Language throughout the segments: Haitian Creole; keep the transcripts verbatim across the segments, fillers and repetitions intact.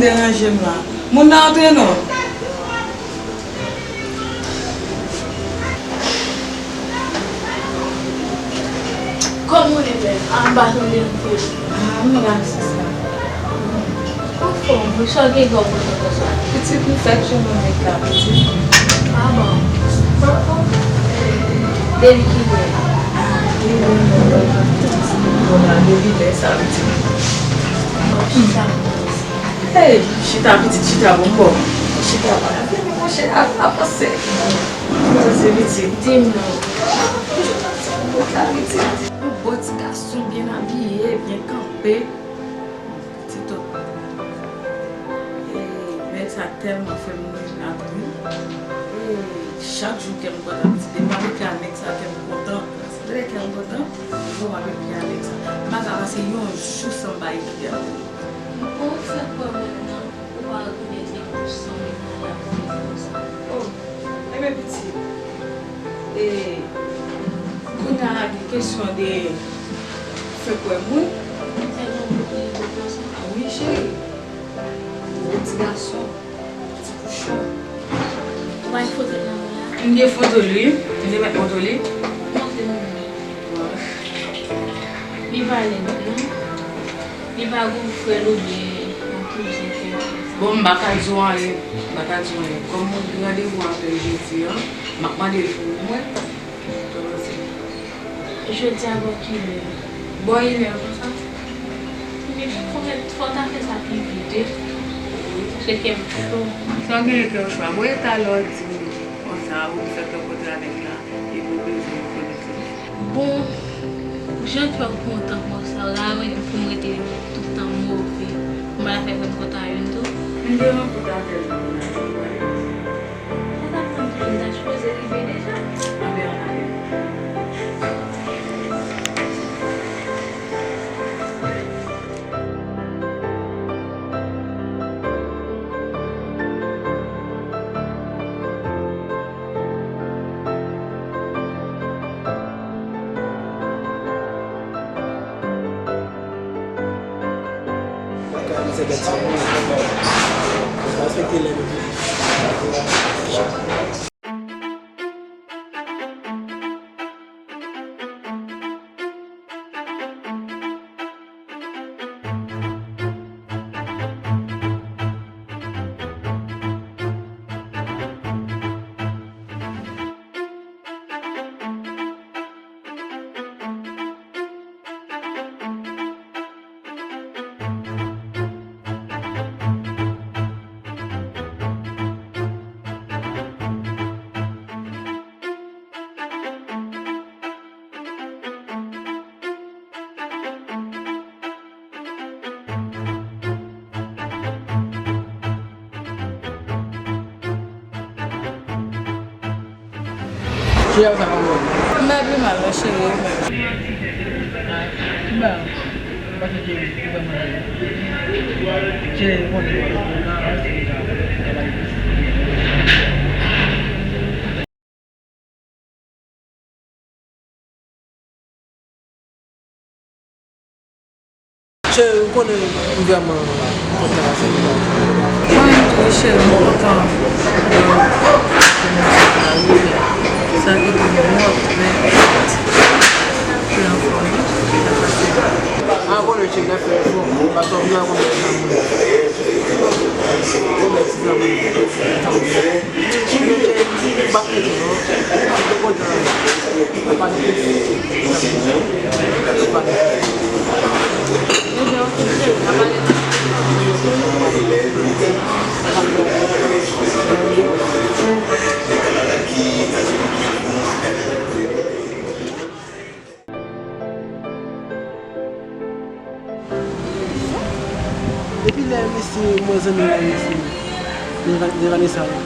Deranje m la. Moun nan antre non. Kòman w ye, bèl? A, m pa tande anpil. A, m la, sista. Anfòm, wi, sa w gen kòm kontan konsa? Pitit, m fèk jwenn yon nèg la, pitit. A bon? Depi kilè? A, depi lè, depi lè sa, pitit. Bon, chita. Hey, chita, pitit, chita, bon, bon. Chita, pa vini, monchè, a, avanse. Avanse, pitit. Di m non. Yon bò ti gason byen abiye, byen kanpe. Ti tout. E, nèg sa tèlman fè m ri la tou wi. E, chak jou kè m kontan, pitit. Depi m ap ekri a nèg sa, kè m kontan. Lè kè m kontan, bon, m ap ekri a nèg sa. M pa ka pase yon jou san m pa ekri a. Bon, sa pwoblèm nan, ou pa rekonèt li pou san w ekri a, pou sa. Oh, enben pitit. E, kounye a gen kesyon de fè kwè moun. Fè moun pou li pou sa. A wi, cheri. Gwo ti gason. Ti pouchon. Ou pa gen foto l nan men a? M gen foto l wi. M te mèt montre w li. Montre m li. Li pa lèd non. Li pa gen yon frè l oubyen yon kouzen ke. Bon, m pa ka di w anyen. M pa ka di w anyen. Kòm mwen gen randevou avè l jodi a, m ap mande l pou mwen. Jodi a bò kilè? Bò inè konsa. Men fò w ta fè sa pi vit wi. Paske kè m cho. Sa w genyen kè w cho a? Bon, e talè w di m konsa, ou fèk rankontre avèk la, epi w bezwen rekonèt li. Bon, jan kè w kontan konsa, w ta renmen pou m rete tout tan move. M pa ta fè kè m kontan youn tou. M te rankontre avè l nan Gonayiv. Sa t ap tann ki vin ta sipoze rive deja. Anben ann ale. Cheri, sa kòman? M pa pi mal non, cheri, ou menm? Ki ba? Pase cheri, ou fè manje. Cheri, ou konnen, ou nan ansi deja. Cheri, ou konnen m vrèman kontan avèk ou. Mwen menm tou wi cheri, mwen kontan. Sa ki tou mwen wòk, men pi anfòm wi. Sa pase. A, konnen cheri, lè fè efò, paske w vin nan konbyen tan moun. Konbyen ti zanmi. Depi lè mesye mwen zanmi la mesye, de Vanessa la.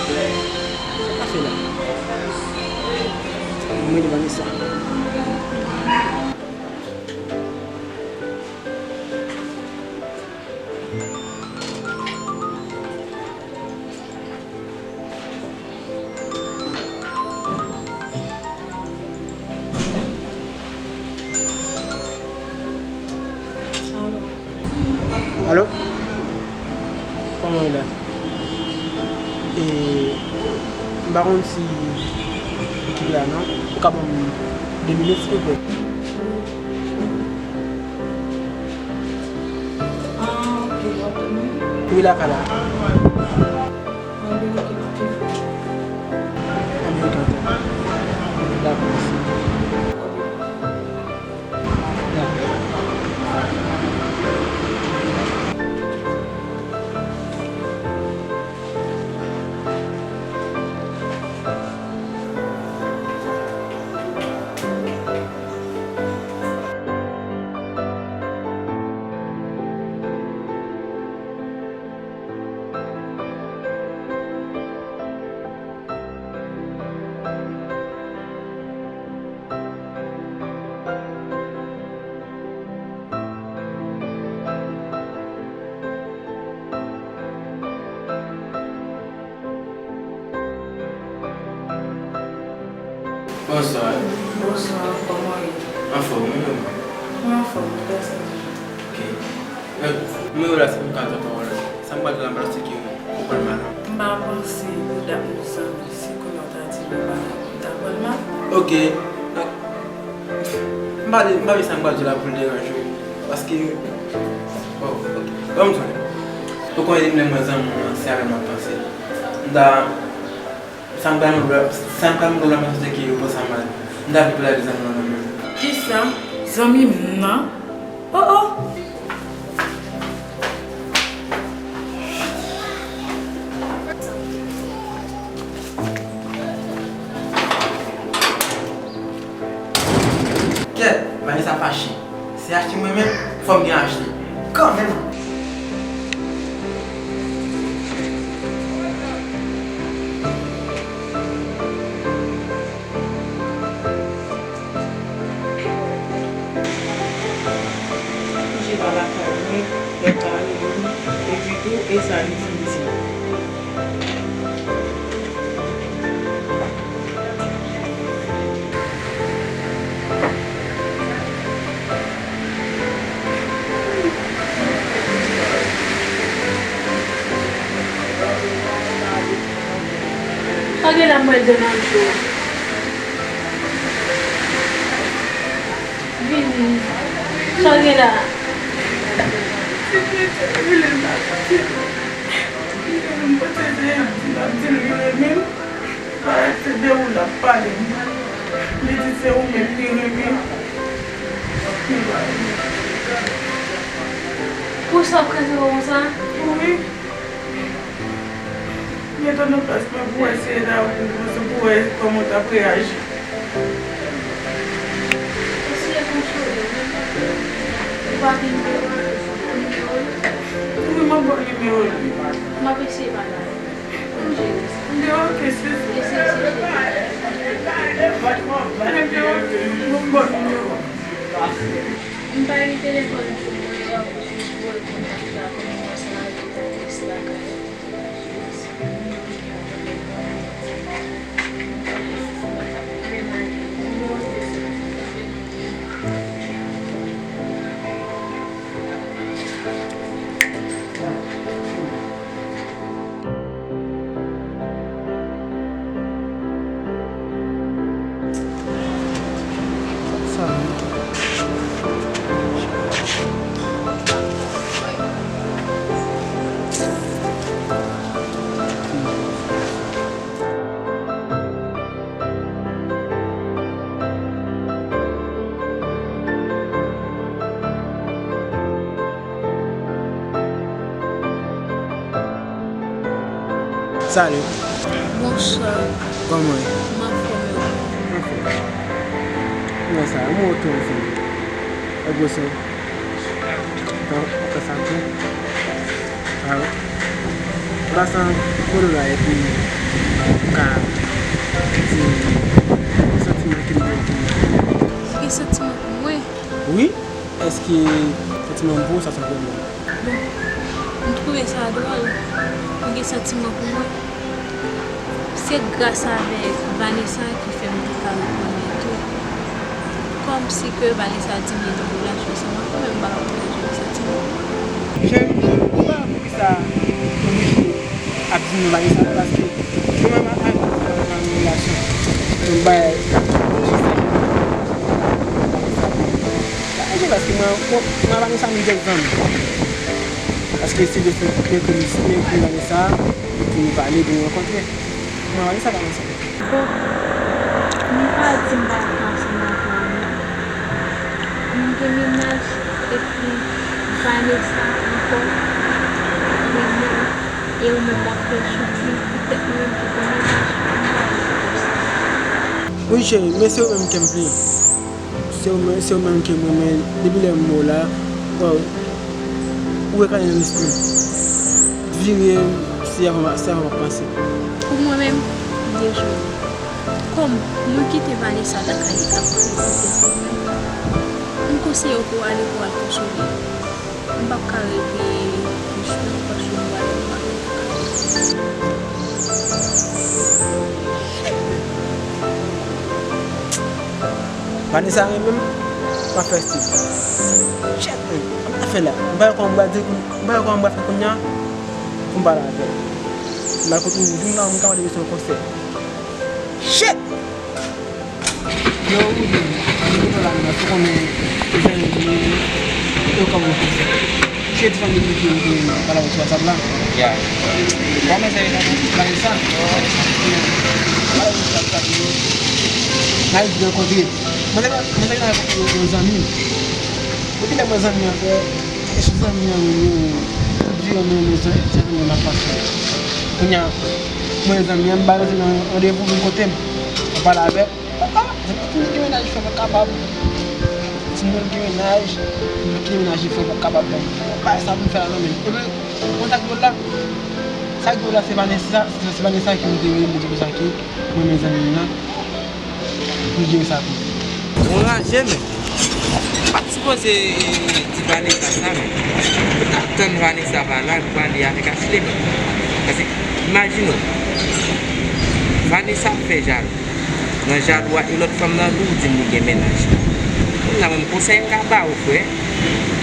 Sa ka fè la? Mwen de Vanessa. Alo? Kòman w ye la? E, m pa konn si ekip la non. Ou ka ban m de minit, silvouplè? Ah, ok, w ap tann mwen? Wi, lakay la. An Dominiken, an Dominiken. An Dominiken, ok. Dakò, mèsi. Bonswa. Bonswa, kòman w ye? Anfòm, ou menm? Mwen anfòm, pèsonn. Ok. Nimewo w la, si m ka jwenn pawòl, sa m pral di la, m panse ke ou konprann mal. M pa panse pou dat nou zanmi, si kounye a w ta di m ou pa dakò, m ta pran l mal. Ok. Donk, m pa, m pa vle sa m pral di la pou l deranje w. Paske, bon, ok. Ban m di w. Ou konnen depi lè m wè zanmi w lan, se avè l m ap panse. M ta Sa m pral mande w la, sa m pral mande w la, m panse ke ou pran sa mal. M ta vle pale avè zanmi w lan nan men. Kisa? Zanmi m nan? Oh, oh! Kèt, Vanessa fache. Se achte mwen menm, fò m gen achte. Kanmenm! Kouje pa lakay mwen, lè pa rele m, epi tou, e sa li fin di m. Sa gen la mwen de nan jou. Vini. Sa gen la? Mwen pote se ap di l ap di l li renmen m. Parèt se de ou l ap pale. Li di se ou menm li renmen. Pou sa ap kraze w konsa? Wi. Mete w nan plas mwen pou wè si e ta ou pou wè kòman w t ap reyaji. Eseye konsole m. Ou pa gen nimewo l? Ou gen nimewo l? Wi, m ap ba w nimewo l. M ap eseye pale avè l. Konn jere sa. Li oke, sezi. Eseye, eseye jere. Li oke, m ap ba w nimewo l. M pa gen telefòn pou mwen, w ap oblije voye kontak la pou mwen, sa adrès lakay. Salut. Bonswa. Kòman w ye? M anfòm, e ou? M anfòm. Kòman sa? Kòman w tou anfòm? E gwo sè? Bon, ou fè sa tou. Ah, pase kote w la epi ou ka di m santiman ke m gen pou ou. Ou gen santiman pou mwen? Wi. Èske santiman m pou ou sa se yon pwoblèm? Bon, m twouve sa dwòl. Ou gen santiman pou mwen? Se gras avèk Vanessa ki fè m te ka rekonèt ou. Kòmsi ke Vanessa di m li nan relasyon ansanm avè w, men m pa ka konnen si w gen santiman pou mwen. Cheri, ou pa wè poukisa ou Ap di nou Vanessa, paske mwen menm ak Vanessa nan yon relasyon. Yon bagay ki sèten. Sa chanje paske mwen, mwen, mwen ak Vanessa nou jis zanmi. Paske se de fèt mwen ekri, mwen ekri Vanessa, epi nou pale, epi nou rankontre. Mwen ak Vanessa pa ansanm. Bon, m pa di m pa ka ansanm avè w non. M gen mennaj epi Vanessa ankò renmen m, e ou menm w ap fè soufri poutèt mwen menm ki gen mennaj, m pa renmen konsa. Wi cheri, men se ou menm ke m vle. Se ou menm, se ou menm ke m renmen. Depi lè m wè w la, waw, ou rekale nan lespri m. Vire, se avan, se avan m ap panse. Pou mwen menm, m te jwenn. Kòm mwen kite Vanessa lakay li k ap kriye poutèt mwen, m konseye w pou w ale pou w al konsole l. M p ap ka rete bouch plen paske m pral fè Vanessa renmen m, m ap fè stil. Shit, man, sa m ta fè la? M pa wè kòman m pral di, m pa wè kòman m pral fè kounye a pou m pale avè l. M al kote ou, di m nan, m ka mande misye yon konsèy. Shit! Yo, ou di, ou di la, ou konnen, ou konnen, yo kòman fè. Cheri ti fanmi ki, ki, ki pale avèk sou WhatsApp la. Ya. Kòman se rele? Vanessa. Pale avèk sou WhatsApp la. N a vin rankontre. Mwen te, mwen te rankontre yon zanmi. Depi lè mwen zanmi an, frè, e sou zanmi an, yo, yo, tout vi an, mwen, mwen, zanmi an, m ap pase. Kounye a, mwen zanmi an, m ba yo nan randevou, vin kote m. Mwen pale avè l. Ah, ah, zanmi an, timoun ki gen mennaj, frè, pa kapab. Timoun ki gen mennaj, timoun ki gen mennaj, frè, pa kapab, men. Bagay sa pou m fè la, non, men. Epi, konn sa k dwòl la? Sa k dwòl la, se Vanessa, se, se Vanessa ki m te rele, m te di konsa ke mwen, men zanmi m nan. Pou jere sa pou ou. Ou anraje, men. Ou pa t sipoze, eh, di Vanessa sa, men. Ou t ap tann Vanessa pa la, ou prale avèk Ashley, men. Paske, imajine w, Vanessa ap fè jalou. Nan jalou a, e lòt fanm nan tou, ou di m li gen mennaj. Kounye a, menm konsèy m ka ba ou, frè,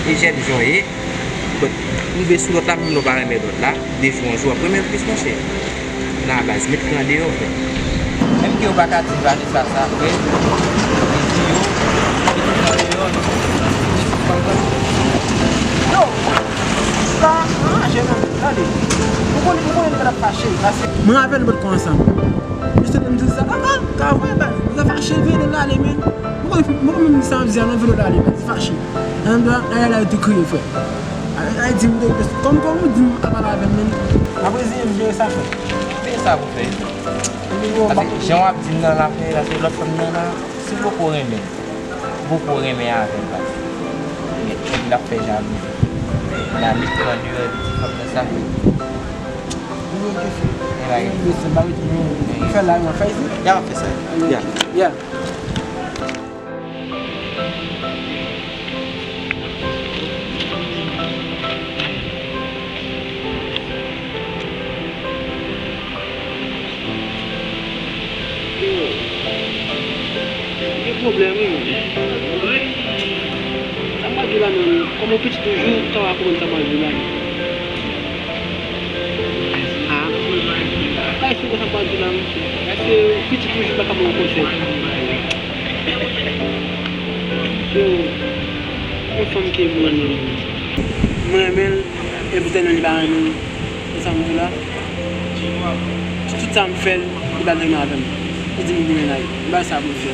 e jèn jan w ye, but, rive sou lòt la, menm lè w pa renmen lòt la, de jou an jou, w ap renmen l plis, monchè. Nan baz, met kran deyò, frè. Menm ke yo pa ka di Vanessa sa, frè, e di yo, met kran deyò, non. Yo! Sa anraje, non, tande. Ou konnen, ou konnen nou pa t ap fache, paske mwen avè l nou pa t ko ansanm. Misye menm di sa, ah, ah, ka vre, baz, nou ta fache, veye l ale, men. Mwen konnen, mwen konnen menm sa anvi di a, non, veye l ale, baz, fache. Anndan, Ayala yo te kriye, frè. Ay, ay, di m de, kòm, kòm ou di m a pale avè l, men. Apre zi, m jere sa, frè. Se sa pou fè. Paske jan w ap di m nan la, frè, la, se lòt fanm nan la, si w poko renmen, poko renmen avè l, baz. Nèg, nèg la ap fè jalouzi. N a met kran deyò epi ti fanm nan sa. Fè la, yon fè isi. Ya, m ap fè sa. Ya. Ya. Yo, gen pwoblèm, wi, men. Sa m pral di w la menm, kòm ou piti toujou, ou ka pa konprann sa m pral di w la. Ah. Pa eksplike sa m pral di w la, monchè. Paske ou piti toujou, pa ka ba w konsèy. Yo, yon fanm ke mwen renmen. Mwen renmen l, e poutèt li pa renmen m. E sa m di la, tout sa m fè l, li pa t renmen avè m. Li di m li gen mennaj. M pa sa pou l fè.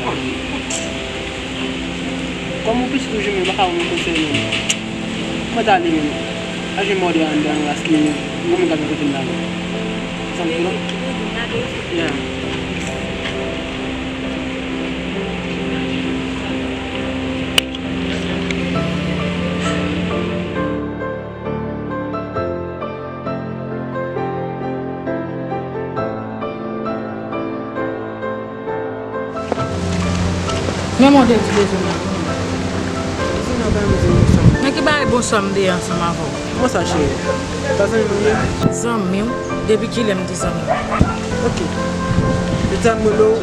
Kòm ou piti toujou, men m pa ka ba w konsèy non. Mwen t ale, men pa janm mòde anndan, paske yon moun k ap vin kote m la, men. Sa m di la. Yeah. Men mwen te di bezwen nan. Bezwen nan pa bezwen nan sa. Men ki bagay bon sa m te ye ansanm avè w? Kòman sa, cheri? Pa zanmi w ye? Zanmi w? Depi kilè m te zanmi w? Ok. Depi sa m rele w,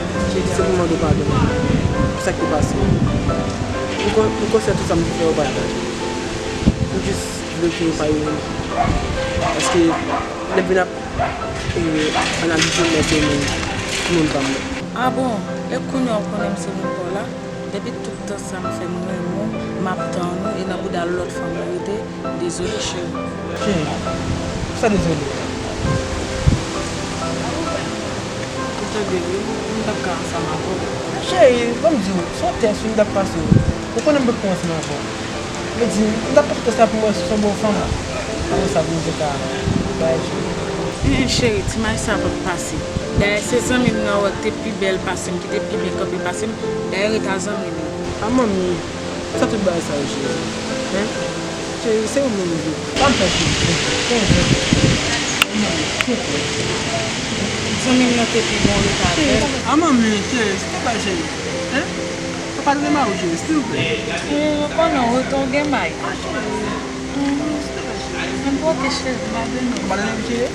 se pou mande w padon pou sa ki te pase. M kon-, m konsyan tout sa m te fè yo pa t bon. M jis vle ke yo pa yo. Paske lè m vin ap E, analize mwen se moun, moun pa m nan. Ah bon? E kounye a w konnen m se moun pa w la? Depi tout tan sa m fè m renmen w, m ap tann ou, e nan bouda lòt fanm ou rete, dezole cheri. Cheri, sa dezole? Ou tande wi, m p ap ka ansanm avè w. Cheri, ban m di w, se yon tès wi m t ap pase w. Ou konnen m p ap pran ansanm avè w. Vle di, m t ap pase tès la pou m wè si w se yon bon fanm. Apre sa pou m te ka bay cheri. Hen, cheri, ti maj sa p ap pase. Dayè se zanmi m nan wè k te pi bèl pase m, ki te pi byen kanpe pase m. Dayè ret a zanmi m nan. A manmi, sa tout bagay sa yo cheri? Hen? Cheri, se ou menm wi. Pa m fè cheri. Cheri, cheri. Manmi, souple. Zanmi m nan te pi bon ret avè l. A manmi, cheri, souple cheri. Hen? Ou pa done m a ou cheri, silvouplè. Ou konnen w ret ou gen may. Ann pote cheri. Ou pa done m cheri?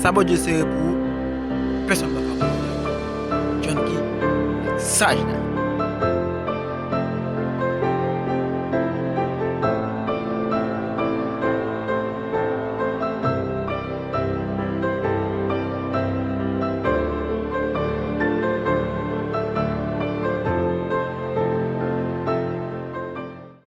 Sa Bondye sere pou ou, pèsonn pa ka pran. John Guy, saj la.